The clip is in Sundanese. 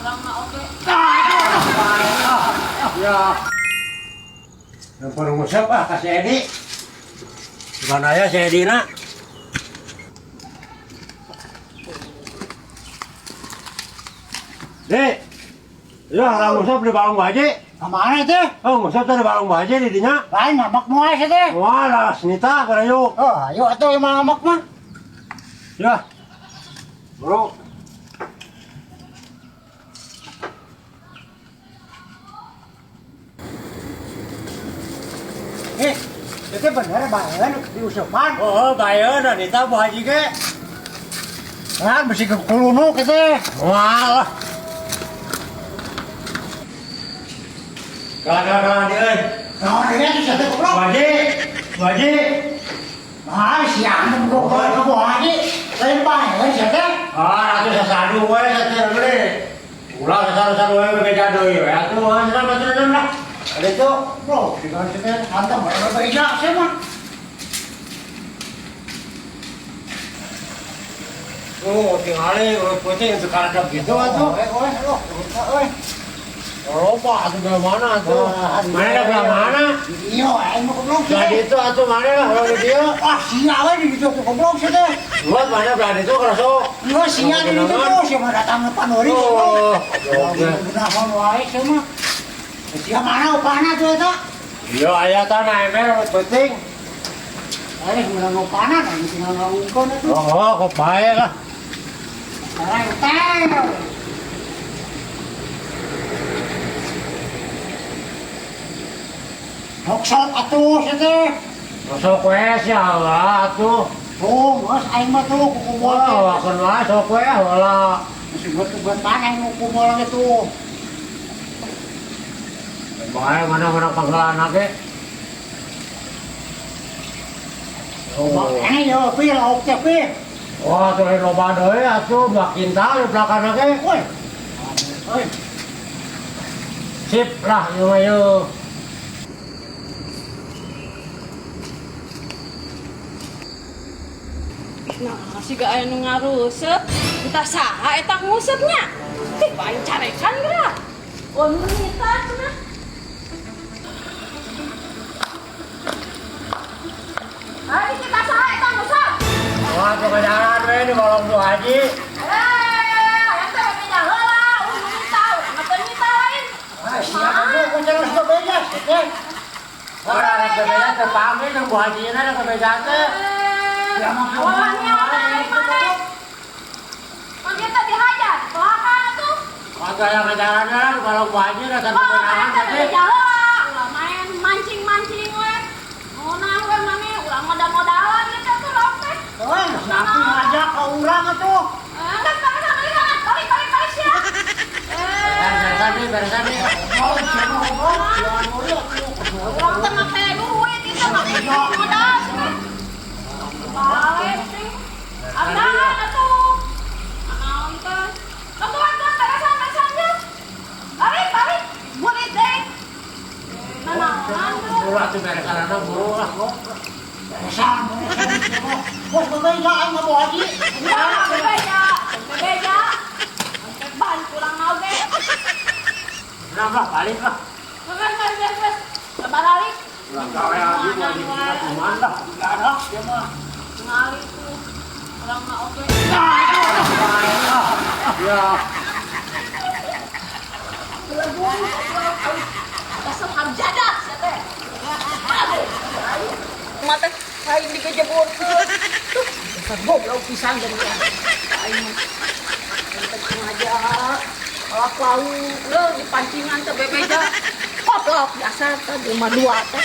Urang mah oge. Ya. Yang perlu ngusap ah ka si Edi. Gimana ya si Edi na? Dek, ya orang ngusap di balong baje. Kemana teh? Oh, ngusap teh di balong baje di dinya. Lain ngambek moal sih teh. Wah, lah senita kana yuk. Oh, ayo atuh emang ngambek mah. Ya. Bro. Eh, itu bener baeun diusupan. Oh, baeun Anita Bu Haji ge. Kan bisi kekulunuk itu. Wah lah. Kalah-kalah dia euy. Naon ieu teh satu goblok. Bu Haji, Bu Haji. Ah, siang goblok Bu Haji. Lain baeun sia teh. Ah, atuh sasadu we teh gede. Ulah sasadu-sadu we bebeja deui we atuh, ah, senang atuh senang lah. Ada itu. Bro, dengan si teh hantam bae bebeja sia mah. Oh, tingali urut putih itu karadap gitu atuh. Eh, euy, aduh, euy. Loba atuh belah mana atuh? Mana ada belah mana? Iya, aing mah goblok sia. Belah ditu atuh mana lah kalau di dieu. Ah, sia we di ditu tuh goblok sia teh. Buat mana belah ditu kerasok. Iya, sia di ditu tuh sia mah datang panori. Oh, oke. Gunakan wae sia mah. Sia mana upahna tuh eta? Iya, aya tanah ember urut peuting. Eh, menang upahna kan tinggal ngungkeun atuh. Oh, kok bae lah. Sekarang teh. Sok atuh sia teh. Sok we sia lah atuh. Tuh, geus aing mah tuh kukumol teh. Wah, wakeun wae sok we heula. Masih buat buat mana aing kukumol ge tuh. Bae mana-mana panggalan ge. Oh, ini yo pil lauk teh pil. Wah, tuh loba deui atuh 2 kintal di belakangna ge. Woi. Oi. Sip lah ieu mah yeuh. Nah, siga aya nu ngaruseut. Entah saha eta ngusepnya. Ih, aing carekan geura. Oh, nu nyita cenah. Hari kita saha eta ngusep? Wah, tuh kejaran we di balong Bu Haji. Eh, eta bebeja heula, nu nyita, urang mah teu nyita lain. Ah, sia goblok ku terus bebeja sia teh. Wah, rek bebeja teh pamit jeung Bu Haji na rek bebeja teh. Ya mah Awalnya aing maneh. Mun kita dihajar, celaka atuh. Wah, tuh aya kejaran lah di balong Bu Haji da satu Oh, kenalan eta teh. bebeja heula, ulah main mancing-mancing we. Ngonah we maneh, urang modal-modalan ieu teh tuh lauk teh. Euy, sapi ngajak ka urang atuh. Eh, geus balik balik balik balik balik sia. Eh, Beresan deui, beresan deui. Oh, sia mah goblok. Sia nuri atuh. urang teh make duit itu make modal cenah. Balik sih. Abdahan atuh. Naon teh? Bantuan tuh beresan beresan ye. Balik balik. Murid deui. Nanaonan tuh. Buru atuh beresanana buru lah. Beresan, beresan sia mah. Bos bebeja aing mah Bu Haji. Ya, bebeja, bebeja. Ban pulang mau ge. Udah lah, balik lah. Geus geus geus geus. Balik. Ulah gawe lagi Bu Haji kita kuman lah. Enggak ada sia mah. Ngali tuh. Urang mah oge. Ya. Dasar harjadat sia teh. Mata aing digejeburkeun. Tuh, dasar goblok pisan jeung dia. Aing mah teh sengaja lauk lauk leuh di pancingan teh bebeja. Koplok biasa teh di rumah dua teh.